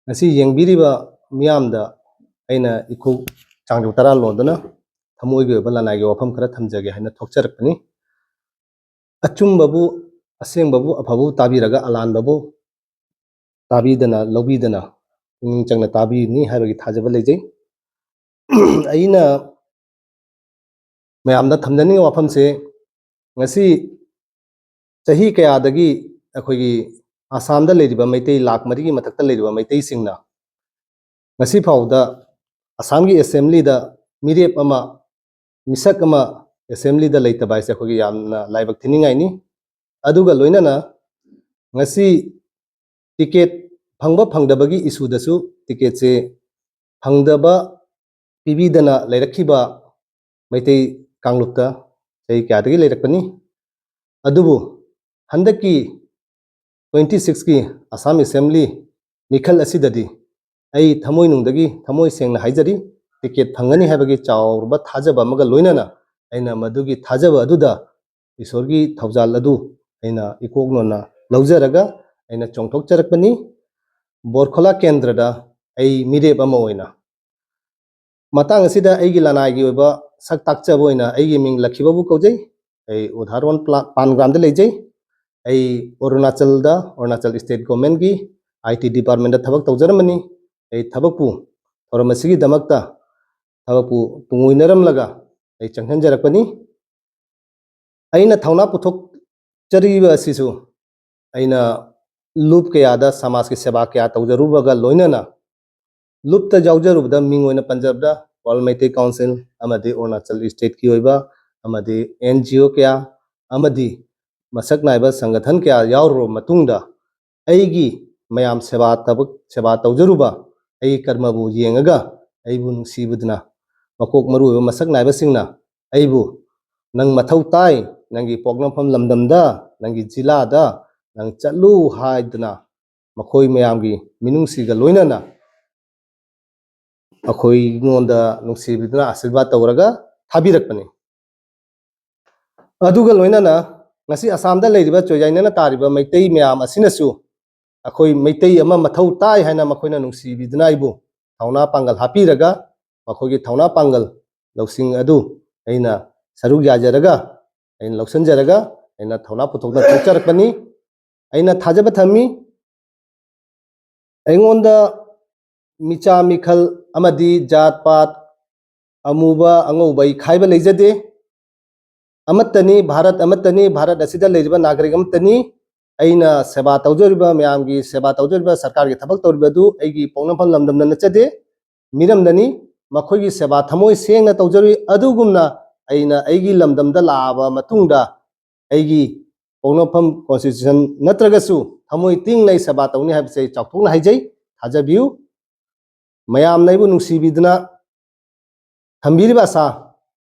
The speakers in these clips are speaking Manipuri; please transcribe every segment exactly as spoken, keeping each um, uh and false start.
ꯉꯁꯤ ꯌꯦꯡꯕꯤꯔꯤꯕ ꯃꯤꯌꯥꯝꯗ ꯑꯩꯅ ꯏꯈꯣ ꯆꯥꯡꯖꯧ ꯇꯔꯥ ꯂꯣꯟꯗꯨꯅ ꯊꯃꯣꯏꯒꯤ ꯑꯣꯏꯕ ꯂꯅꯥꯏꯒꯤ ꯋꯥꯐꯝ ꯈꯔ ꯊꯝꯖꯒꯦ ꯍꯥꯏꯅ ꯊꯣꯛꯆꯔꯛꯄꯅꯤ꯫ ꯑꯆꯨꯝꯕꯕꯨ, ꯑꯁꯦꯡꯕꯕꯨ, ꯑꯐꯕꯕꯨ ꯇꯥꯕꯤꯔꯒ ꯑꯂꯥꯟꯕꯕꯨ ꯇꯥꯕꯤꯗꯅ, ꯂꯧꯕꯤꯗꯅ, ꯄꯨꯛꯅꯤꯡ ꯆꯪꯅ ꯇꯥꯕꯤꯅꯤ ꯍꯥꯏꯕꯒꯤ ꯊꯥꯖꯕ ꯂꯩꯖꯩ꯫ ꯑꯩꯅ ꯃꯌꯥꯝꯗ ꯊꯝꯖꯅꯤꯡꯉꯤꯕ ꯋꯥꯐꯝꯁꯦ, ꯉꯁꯤ ꯆꯍꯤ ꯀꯌꯥꯗꯒꯤ ꯑꯩꯈꯣꯏꯒꯤ ꯑꯁꯥꯝꯗ ꯂꯩꯔꯤꯕ ꯃꯩꯇꯩ ꯂꯥꯈ ꯃꯔꯤꯒꯤ ꯃꯊꯛꯇ ꯂꯩꯔꯤꯕ ꯃꯩꯇꯩꯁꯤꯡꯅ ꯉꯁꯤ ꯐꯥꯎꯗ ꯑꯁꯥꯝꯒꯤ ꯑꯦꯁꯦꯝꯕ꯭ꯂꯤꯗ ꯃꯤꯔꯦꯞ ꯑꯃ, ꯃꯤꯁꯛ ꯑꯃ ꯑꯦꯁꯦꯝꯕ꯭ꯂꯤꯗ ꯂꯩꯇꯕ ꯍꯥꯏꯁꯦ ꯑꯩꯈꯣꯏꯒꯤ ꯌꯥꯝꯅ ꯂꯥꯏꯕꯛ ꯊꯤꯅꯤꯡꯉꯥꯏꯅꯤ꯫ ꯑꯗꯨꯒ ꯂꯣꯏꯅꯅ ꯉꯁꯤ ꯇꯤꯀꯦꯠ ꯐꯪꯕ ꯐꯪꯗꯕꯒꯤ ꯏꯁꯨꯗꯁꯨ ꯇꯤꯀꯦꯠꯁꯦ ꯐꯪꯗꯕ ꯄꯤꯕꯤꯗꯅ ꯂꯩꯔꯛꯈꯤꯕ ꯃꯩꯇꯩ ꯀꯥꯡꯂꯨꯞꯇ ꯆꯍꯤ ꯀꯌꯥꯗꯒꯤ ꯂꯩꯔꯛꯄꯅꯤ꯫ ꯑꯗꯨꯕꯨ ꯍꯟꯗꯛꯀꯤ twenty sixꯀꯤ ꯑꯁꯥꯝ ꯑꯦꯁꯦꯝꯕ꯭ꯂꯤ ꯃꯤꯈꯜ ꯑꯁꯤꯗꯗꯤ ꯑꯩ ꯊꯃꯣꯏꯅꯨꯡꯗꯒꯤ, ꯊꯃꯣꯏ ꯁꯦꯡꯅ ꯍꯥꯏꯖꯔꯤ, ꯇꯤꯀꯦꯠ ꯐꯪꯒꯅꯤ ꯍꯥꯏꯕꯒꯤ ꯆꯥꯎꯔꯕ ꯊꯥꯖꯕ ꯑꯃꯒ ꯂꯣꯏꯅꯅ ꯑꯩꯅ ꯃꯗꯨꯒꯤ ꯊꯥꯖꯕ ꯑꯗꯨꯗ ꯏꯁꯣꯔꯒꯤ ꯊꯧꯖꯥꯜ ꯑꯗꯨ ꯑꯩꯅ ꯏꯀꯣꯛꯅꯣꯟꯅ ꯂꯧꯖꯔꯒ ꯑꯩꯅ ꯆꯣꯡꯊꯣꯛꯆꯔꯛꯄꯅꯤ꯫ ꯕꯣꯔꯈꯣꯂꯥ ꯀꯦꯟꯗ꯭ꯔꯗ ꯑꯩ ꯃꯤꯔꯦꯞ ꯑꯃ ꯑꯣꯏꯅ ꯃꯇꯥꯡ ꯑꯁꯤꯗ ꯑꯩꯒꯤ ꯂꯅꯥꯏꯒꯤ ꯑꯣꯏꯕ ꯁꯛ ꯇꯥꯛꯆꯕ ꯑꯣꯏꯅ ꯑꯩꯒꯤ ꯃꯤꯡ ꯂꯛꯈꯤꯕꯕꯨ ꯀꯧꯖꯩ꯫ ꯑꯩ ꯎꯙꯥꯔꯋꯟ ꯄ꯭ꯂꯥ-, ꯄꯥꯟꯒ꯭ꯔꯥꯝꯗ ꯂꯩꯖꯩ꯫ ꯑꯩ ꯑꯔꯨꯅꯥꯆꯜꯗ, ꯑꯔꯨꯅꯥꯆꯜ ꯁ꯭ꯇꯦꯠ ꯒꯣꯔꯃꯦꯟꯒꯤ ꯑꯥꯏ ꯇꯤ ꯗꯤꯄꯥꯔꯠꯃꯦꯟꯗ ꯊꯕꯛ ꯇꯧꯖꯔꯝꯕꯅꯤ꯫ ꯑꯩ ꯊꯕꯛꯄꯨ, ꯊꯧꯔꯝ ꯑꯁꯤꯒꯤꯗꯃꯛꯇ ꯊꯕꯛꯄꯨ ꯇꯨꯡꯑꯣꯏꯅꯔꯝꯂꯒ ꯑꯩ ꯆꯪꯁꯤꯟꯖꯔꯛꯄꯅꯤ꯫ ꯑꯩꯅ ꯊꯧꯅꯥ ꯄꯨꯊꯣꯛꯆꯔꯤꯕ ꯑꯁꯤꯁꯨ ꯑꯩꯅ ꯂꯨꯞ ꯀꯌꯥꯗ ꯁꯃꯥꯖꯀꯤ ꯁꯦꯕꯥ ꯀꯌꯥ ꯇꯧꯖꯔꯨꯕꯒ ꯂꯣꯏꯅꯅ ꯂꯨꯞꯇ ꯌꯥꯎꯖꯔꯨꯕꯗ ꯃꯤꯡ ꯑꯣꯏꯅ ꯄꯟꯖꯕꯗ World Meitei Council ꯑꯃꯗꯤ ꯑꯔꯨꯅꯥꯆꯜ ꯁ꯭ꯇꯦꯠꯀꯤ ꯑꯣꯏꯕ ꯑꯃꯗꯤ ꯑꯦꯟ ꯖꯤ ꯑꯣ ꯀꯌꯥ ꯑꯃꯗꯤ ꯃꯁꯛ ꯅꯥꯏꯕ ꯁꯪꯒꯊꯟ ꯀꯌꯥ ꯌꯥꯎꯔꯨꯔꯕ ꯃꯇꯨꯡꯗ ꯑꯩꯒꯤ ꯃꯌꯥꯝ ꯁꯦꯕꯥ ꯊꯕꯛ, ꯁꯦꯕꯥ ꯇꯧꯖꯔꯨꯕ ꯑꯩꯒꯤ ꯀꯔꯃꯕꯨ ꯌꯦꯡꯉꯒ ꯑꯩꯕꯨ ꯅꯨꯡꯁꯤꯕꯗꯨꯅ ꯃꯀꯣꯛ ꯃꯔꯨ ꯑꯣꯏꯕ ꯃꯁꯛ ꯅꯥꯏꯕꯁꯤꯡꯅ ꯑꯩꯕꯨ "ꯅꯪ ꯃꯊꯧ ꯇꯥꯏ, ꯅꯪꯒꯤ ꯄꯣꯛꯅꯐꯝ ꯂꯝꯗꯝꯗ, ꯅꯪꯒꯤ ꯖꯤꯂꯥꯗ ꯅꯪ ꯆꯠꯂꯨ" ꯍꯥꯏꯗꯨꯅ ꯃꯈꯣꯏ ꯃꯌꯥꯝꯒꯤ ꯃꯤꯅꯨꯡꯁꯤꯒ ꯂꯣꯏꯅꯅ ꯑꯩꯈꯣꯏꯉꯣꯟꯗ ꯅꯨꯡꯁꯤꯕꯤꯗꯨꯅ ꯑꯥꯁꯤꯔꯕꯥꯗ ꯇꯧꯔꯒ ꯊꯥꯕꯤꯔꯛꯄꯅꯤ꯫ ꯑꯗꯨꯒ ꯂꯣꯏꯅꯅ ꯉꯁꯤ ꯑꯁꯥꯝꯗ ꯂꯩꯔꯤꯕ ꯆꯣꯏꯖꯥꯏꯅꯅ ꯇꯥꯔꯤꯕ ꯃꯩꯇꯩ ꯃꯌꯥꯝ ꯑꯁꯤꯅꯁꯨ ꯑꯩꯈꯣꯏ ꯃꯩꯇꯩ ꯑꯃ ꯃꯊꯧ ꯇꯥꯏ ꯍꯥꯏꯅ ꯃꯈꯣꯏꯅ ꯅꯨꯡꯁꯤꯕꯤꯗꯨꯅ ꯑꯩꯕꯨ ꯊꯧꯅꯥ ꯄꯥꯡꯒꯜ ꯍꯥꯞꯄꯤꯔꯒ, ꯃꯈꯣꯏꯒꯤ ꯊꯧꯅꯥ ꯄꯥꯡꯒꯜ ꯂꯧꯁꯤꯡ ꯑꯗꯨ ꯑꯩꯅ ꯁꯔꯨꯛ ꯌꯥꯖꯔꯒ, ꯑꯩꯅ ꯂꯧꯁꯤꯟꯖꯔꯒ, ꯑꯩꯅ ꯊꯧꯅꯥ ꯄꯨꯊꯣꯛꯇꯨꯅ ꯊꯣꯛꯆꯔꯛꯄꯅꯤ꯫ ꯑꯩꯅ ꯊꯥꯖꯕ ꯊꯝꯃꯤ, ꯑꯩꯉꯣꯟꯗ ꯃꯤꯆꯥ ꯃꯤꯈꯜ ꯑꯃꯗꯤ ꯖꯥꯠ ꯄꯥꯠ, ꯑꯃꯨꯕ ꯑꯉꯧꯕ ꯑꯩ ꯈꯥꯏꯕ ꯂꯩꯖꯗꯦ꯫ ꯑꯃꯠꯇꯅꯤ, ꯚꯥꯔꯠ ꯑꯃꯠꯇꯅꯤ, ꯚꯥꯔꯠ ꯑꯁꯤꯗ ꯂꯩꯔꯤꯕ ꯅꯥꯒꯔꯤꯛ ꯑꯃꯠꯇꯅꯤ꯫ ꯑꯩꯅ ꯁꯦꯕꯥ ꯇꯧꯖꯔꯤꯕ, ꯃꯌꯥꯝꯒꯤ ꯁꯦꯕꯥ ꯇꯧꯖꯔꯤꯕ, ꯁꯔꯀꯥꯔꯒꯤ ꯊꯕꯛ ꯇꯧꯔꯤꯕ ꯑꯗꯨ ꯑꯩꯒꯤ ꯄꯣꯛꯅꯐꯝ ꯂꯝꯗꯝꯗ ꯅꯠꯆꯗꯦ, ꯃꯤꯔꯝꯗꯅꯤ꯫ ꯃꯈꯣꯏꯒꯤ ꯁꯦꯕꯥ ꯊꯃꯣꯏ ꯁꯦꯡꯅ ꯇꯧꯖꯔꯨꯏ꯫ ꯑꯗꯨꯒꯨꯝꯅ ꯑꯩꯅ ꯑꯩꯒꯤ ꯂꯝꯗꯝꯗ ꯂꯥꯛꯑꯕ ꯃꯇꯨꯡꯗ ꯑꯩꯒꯤ ꯄꯣꯛꯅꯐꯝ constitution ꯅꯠꯇ꯭ꯔꯒꯁꯨ ꯊꯃꯣꯏ ꯇꯤꯡꯅ ꯑꯩ ꯁꯦꯕꯥ ꯇꯧꯅꯤ ꯍꯥꯏꯕꯁꯦ ꯑꯩ ꯆꯥꯎꯊꯣꯛꯅ ꯍꯥꯏꯖꯩ, ꯊꯥꯖꯕꯤꯌꯨ꯫ ꯃꯌꯥꯝꯅ ꯑꯩꯕꯨ ꯅꯨꯡꯁꯤꯕꯤꯗꯨꯅ ꯊꯝꯕꯤꯔꯤꯕ ꯑꯁꯥ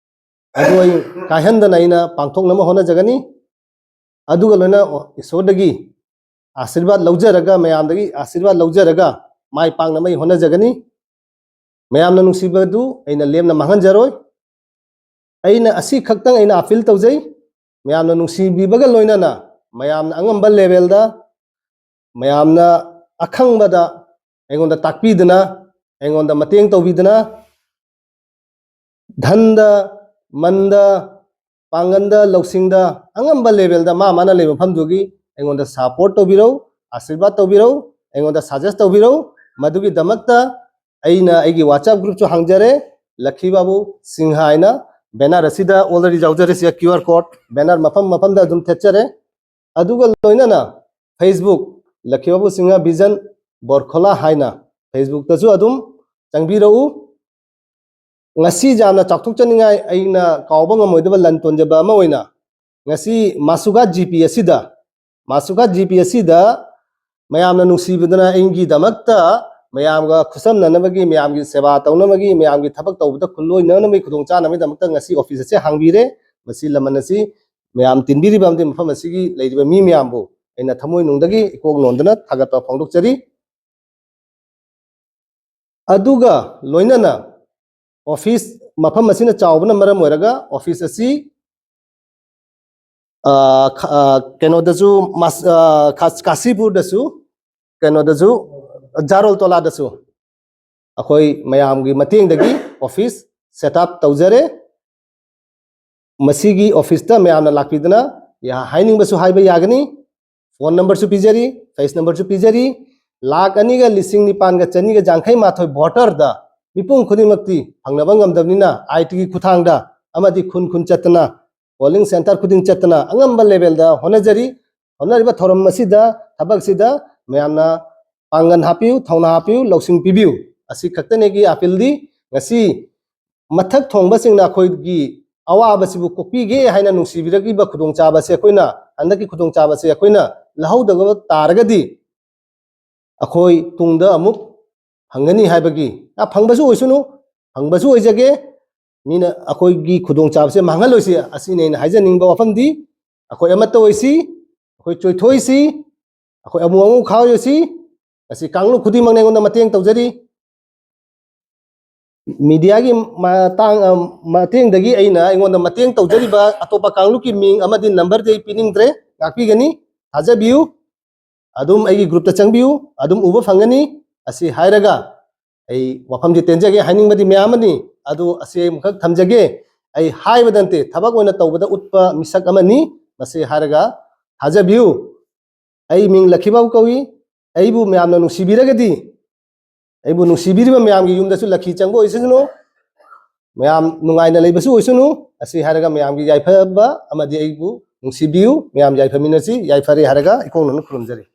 ꯑꯗꯨ ꯑꯩ ꯀꯥꯏꯍꯟꯗꯅ ꯑꯩꯅ ꯄꯥꯡꯊꯣꯛꯅꯕ ꯍꯣꯠꯅꯖꯒꯅꯤ꯫ ꯑꯗꯨꯒ ꯂꯣꯏꯅ ꯏꯁꯣꯔꯗꯒꯤ ꯑꯥꯁꯤꯔꯕꯥꯗ ꯂꯧꯖꯔꯒ, ꯃꯌꯥꯝꯗꯒꯤ ꯑꯥꯁꯤꯔꯕꯥꯗ ꯂꯧꯖꯔꯒ ꯃꯥꯏ ꯄꯥꯛꯅꯕ ꯑꯩ ꯍꯣꯠꯅꯖꯒꯅꯤ꯫ ꯃꯌꯥꯝꯅ ꯅꯨꯡꯁꯤꯕꯗꯨ ꯑꯩꯅ ꯂꯦꯝꯅ ꯃꯥꯡꯍꯟꯖꯔꯣꯏ꯫ ꯑꯩꯅ ꯑꯁꯤ ꯈꯛꯇꯪ ꯑꯩꯅ appeal ꯇꯧꯖꯩ꯫ ꯃꯌꯥꯝꯅ ꯅꯨꯡꯁꯤꯕꯤꯕꯒ ꯂꯣꯏꯅꯅ ꯃꯌꯥꯝꯅ ꯑꯉꯝꯕ levelꯗ, ꯃꯌꯥꯝꯅ ꯑꯈꯪꯕꯗ ꯑꯩꯉꯣꯟꯗ ꯇꯥꯛꯄꯤꯗꯅ, ꯑꯩꯉꯣꯟꯗ ꯃꯇꯦꯡ ꯇꯧꯕꯤꯗꯅ, ꯙꯟꯗ, ꯃꯟꯗ, ꯄꯥꯡꯒꯟꯗ, ꯂꯧꯁꯤꯡꯗ, ꯑꯉꯝꯕ levelꯗ ꯃꯥ ꯃꯥꯅ ꯂꯩꯕ ꯃꯐꯝꯗꯨꯒꯤ ꯑꯩꯉꯣꯟꯗ support ꯇꯧꯕꯤꯔꯧ, ꯑꯥꯁꯤꯔꯕꯥꯗ ꯇꯧꯕꯤꯔꯧ, ꯑꯩꯉꯣꯟꯗ suggest ꯇꯧꯕꯤꯔꯧ꯫ ꯃꯗꯨꯒꯤꯗꯃꯛꯇ ꯑꯩꯅ ꯑꯩꯒꯤ WhatsApp groupꯁꯨ ꯍꯥꯡꯖꯔꯦ, ꯂꯛꯈꯤ ꯕꯥꯕꯨ ꯁꯤꯡꯍ ꯍꯥꯏꯅ꯫ Banner ꯑꯁꯤꯗ already ꯌꯥꯎꯖꯔꯦ, ꯁꯤꯗ QR code, banner ꯃꯐꯝ ꯃꯐꯝꯗ ꯑꯗꯨꯝ ꯊꯦꯠꯆꯔꯦ꯫ ꯑꯗꯨꯒ ꯂꯣꯏꯅꯅ Facebook, ꯂꯛꯈꯤ ꯕꯥꯕꯨ ꯁꯤꯡꯍ vision ꯕꯣꯔꯈꯣꯂꯥ ꯍꯥꯏꯅ Facebookꯇꯁꯨ ꯑꯗꯨꯝ ꯆꯪꯕꯤꯔꯛꯎ꯫ ꯉꯁꯤ ꯌꯥꯝꯅ ꯆꯥꯎꯊꯣꯛꯆꯅꯤꯡꯉꯥꯏ, ꯑꯩꯅ ꯀꯥꯎꯕ ꯉꯝꯃꯣꯏꯗꯕ ꯂꯟ ꯇꯣꯟꯖꯕ ꯑꯃ ꯑꯣꯏꯅ, ꯉꯁꯤ ꯃꯥꯁꯨꯒꯥ GP ꯑꯁꯤꯗ, ꯃꯥꯁꯨꯒꯥ GP ꯑꯁꯤꯗ ꯃꯌꯥꯝꯅ ꯅꯨꯡꯁꯤꯕꯤꯗꯨꯅ ꯑꯩꯒꯤꯗꯃꯛꯇ ꯃꯌꯥꯝꯒ ꯈꯨꯠꯁꯝꯅꯅꯕꯒꯤ, ꯃꯌꯥꯝꯒꯤ ꯁꯦꯕꯥ ꯇꯧꯅꯕꯒꯤ, ꯃꯌꯥꯝꯒꯤ ꯊꯕꯛ ꯇꯧꯕꯗ ꯈꯨꯂꯣꯏꯅꯅꯕꯒꯤ ꯈꯨꯗꯣꯡꯆꯥꯅꯕꯒꯤꯗꯃꯛꯇ ꯉꯁꯤ office ꯑꯁꯤ ꯍꯥꯡꯕꯤꯔꯦ꯫ ꯃꯁꯤ ꯂꯃꯟ ꯑꯁꯤ ꯃꯌꯥꯝ ꯇꯤꯟꯕꯤꯔꯤꯕ ꯑꯃꯗꯤ ꯃꯐꯝ ꯑꯁꯤꯒꯤ ꯂꯩꯔꯤꯕ ꯃꯤ ꯃꯌꯥꯝꯕꯨ ꯑꯩꯅ ꯊꯃꯣꯏ ꯅꯨꯡꯗꯒꯤ ꯏꯀꯣꯛ ꯅꯣꯟꯗꯨꯅ ꯊꯥꯒꯠꯄ ꯐꯣꯡꯗꯣꯛꯆꯔꯤ꯫ ꯑꯗꯨꯒ ꯂꯣꯏꯅꯅ office, ꯃꯐꯝ ꯑꯁꯤꯅ ꯆꯥꯎꯕꯅ ꯃꯔꯝ ꯑꯣꯏꯔꯒ office ꯑꯁꯤ, ꯑ, ꯈ-, ꯑ, ꯀꯩꯅꯣꯗꯁꯨ, ꯃꯥꯁ-, ꯑ, ꯈꯥꯁ-, ꯀꯥꯁꯤꯄꯨꯔꯗꯁꯨ ꯀꯩꯅꯣꯗꯁꯨ, ꯖꯥꯔꯣꯜ ꯇꯣꯂꯥꯗꯁꯨ ꯑꯩꯈꯣꯏ ꯃꯌꯥꯝꯒꯤ ꯃꯇꯦꯡꯗꯒꯤ office set up ꯇꯧꯖꯔꯦ꯫ ꯃꯁꯤꯒꯤ officeꯇ ꯃꯌꯥꯝꯅ ꯂꯥꯛꯄꯤꯗꯅ ꯌꯥ-, ꯍꯥꯏꯅꯤꯡꯕꯁꯨ ꯍꯥꯏꯕ ꯌꯥꯒꯅꯤ꯫ Phone numberꯁꯨ ꯄꯤꯖꯔꯤ, face numberꯁꯨ ꯄꯤꯖꯔꯤ꯫ ꯂꯥꯈ ꯑꯅꯤꯒ ꯂꯤꯁꯤꯡ ꯅꯤꯄꯥꯟꯒ ꯆꯅꯤꯒ ꯌꯥꯡꯈꯩ ꯃꯥꯊꯣꯏ voterꯗ ꯃꯤꯄꯨꯝ ꯈꯨꯗꯤꯡꯃꯛꯇꯤ ꯐꯪꯅꯕ ꯉꯝꯗꯕꯅꯤꯅ, ITꯒꯤ ꯈꯨꯠꯊꯥꯡꯗ ꯑꯃꯗꯤ ꯈꯨꯟ ꯈꯨꯟ ꯆꯠꯇꯅ, polling centre ꯈꯨꯗꯤꯡ ꯆꯠꯇꯅ ꯑꯉꯝꯕ levelꯗ ꯍꯣꯠꯅꯖꯔꯤ꯫ ꯍꯣꯠꯅꯔꯤꯕ ꯊꯧꯔꯝ ꯑꯁꯤꯗ, ꯊꯕꯛꯁꯤꯗ ꯃꯌꯥꯝꯅ ꯄꯥꯡꯒꯜ ꯍꯥꯞꯄꯤꯌꯨ, ꯊꯧꯅꯥ ꯍꯥꯞꯄꯤꯌꯨ, ꯂꯧꯁꯤꯡ ꯄꯤꯕꯤꯌꯨ꯫ ꯑꯁꯤ ꯈꯛꯇꯅꯤ ꯑꯩꯒꯤ appealꯗꯤ꯫ ꯉꯁꯤ ꯃꯊꯛ ꯊꯣꯡꯕꯁꯤꯡꯅ ꯑꯩꯈꯣꯏꯒꯤ ꯑꯋꯥꯕꯁꯤꯕꯨ ꯀꯣꯛꯄꯤꯒꯦ ꯍꯥꯏꯅ ꯅꯨꯡꯁꯤꯕꯤꯔꯛꯂꯤꯕ ꯈꯨꯗꯣꯡꯆꯥꯕꯁꯦ ꯑꯩꯈꯣꯏꯅ, ꯍꯟꯗꯛꯀꯤ ꯈꯨꯗꯣꯡꯆꯥꯕꯁꯦ ꯑꯩꯈꯣꯏꯅ ꯂꯧꯍꯧꯗꯕ ꯇꯥꯔꯒꯗꯤ, ꯑꯩꯈꯣꯏ ꯇꯨꯡꯗ ꯑꯃꯨꯛ ꯐꯪꯒꯅꯤ ꯍꯥꯏꯕꯒꯤ, ꯑ, ꯐꯪꯕꯁꯨ ꯑꯣꯏꯁꯅꯨ, ꯐꯪꯕꯁꯨ ꯑꯣꯏꯖꯒꯦ, ꯃꯤꯅ ꯑꯩꯈꯣꯏꯒꯤ ꯈꯨꯗꯣꯡꯆꯥꯕꯁꯦ ꯃꯥꯡꯍꯜꯂꯣꯏꯁꯤ, ꯑꯁꯤꯅꯤ ꯑꯩꯅ ꯍꯥꯏꯖꯅꯤꯡꯕ ꯋꯥꯐꯝꯗꯤ꯫ ꯑꯩꯈꯣꯏ ꯑꯃꯠꯇ ꯑꯣꯏꯁꯤ, ꯑꯩꯈꯣꯏ ꯆꯣꯏꯊꯣꯛꯏꯁꯤ, ꯑꯩꯈꯣꯏ ꯑꯃꯨꯛ ꯑꯃꯨꯛ ꯈꯥꯎꯔꯤꯁꯤ꯫ ꯉꯁꯤ ꯀꯥꯡꯂꯨꯞ ꯈꯨꯗꯤꯡꯃꯛꯅ ꯑꯩꯉꯣꯟꯗ ꯃꯇꯦꯡ ꯇꯧꯖꯔꯤ꯫ Mediaꯒꯤ ꯃꯇꯥꯡ, ꯑ, ꯃꯇꯦꯡꯗꯒꯤ ꯑꯩꯅ, ꯑꯩꯉꯣꯟꯗ ꯃꯇꯦꯡ ꯇꯧꯖꯔꯤꯕ ꯑꯇꯣꯞꯄ ꯀꯥꯡꯂꯨꯞꯀꯤ ꯃꯤꯡ ꯑꯃꯗꯤ numberꯗꯤ ꯑꯩ ꯄꯤꯅꯤꯡꯗ꯭ꯔꯦ, ꯉꯥꯛꯄꯤꯒꯅꯤ, ꯊꯥꯖꯕꯤꯌꯨ꯫ ꯑꯗꯨꯝ ꯑꯩꯒꯤ groupꯇ ꯆꯪꯕꯤꯌꯨ, ꯑꯗꯨꯝ ꯎꯕ ꯐꯪꯒꯅꯤ꯫ ꯑꯁꯤ ꯍꯥꯏꯔꯒ ꯑꯩ ꯋꯥꯐꯝꯗꯤ ꯇꯦꯟꯖꯒꯦ, ꯍꯥꯏꯅꯤꯡꯕꯗꯤ ꯃꯌꯥꯝ ꯑꯃꯅꯤ, ꯑꯗꯨ ꯑꯁꯤ ꯑꯃꯈꯛ ꯊꯝꯖꯒꯦ꯫ ꯑꯩ ꯍꯥꯏꯕꯗ ꯅꯠꯇꯦ, ꯊꯕꯛ ꯑꯣꯏꯅ ꯇꯧꯕꯗ ꯎꯠꯄ ꯃꯤꯁꯛ ꯑꯃꯅꯤ꯫ ꯃꯁꯤ ꯍꯥꯏꯔꯒ ꯊꯥꯖꯕꯤꯌꯨ꯫ ꯑꯩ ꯃꯤꯡ ꯂꯛꯈꯤꯕꯥꯎ ꯀꯧꯏ꯫ ꯑꯩꯕꯨ ꯃꯌꯥꯝꯅ ꯅꯨꯡꯁꯤꯕꯤꯔꯒꯗꯤ, ꯑꯩꯕꯨ ꯅꯨꯡꯁꯤꯕꯤꯔꯤꯕ ꯃꯌꯥꯝꯒꯤ ꯌꯨꯝꯗꯁꯨ ꯂꯛꯈꯤ ꯆꯪꯕ ꯑꯣꯏꯁꯅꯨ, ꯃꯌꯥꯝ ꯅꯨꯡꯉꯥꯏꯅ ꯂꯩꯕꯁꯨ ꯑꯣꯏꯁꯅꯨ꯫ ꯑꯁꯤ ꯍꯥꯏꯔꯒ ꯃꯌꯥꯝꯒꯤ ꯌꯥꯏꯐꯕ ꯑꯃꯗꯤ ꯑꯩꯕꯨ ꯅꯨꯡꯁꯤꯕꯤꯌꯨ, ꯃꯌꯥꯝ ꯌꯥꯏꯐꯃꯤꯟꯅꯁꯤ꯫ ꯌꯥꯏꯐꯔꯦ ꯍꯥꯏꯔꯒ ꯏꯀꯣꯛꯅꯅ ꯈꯨꯔꯨꯝꯖꯔꯤ꯫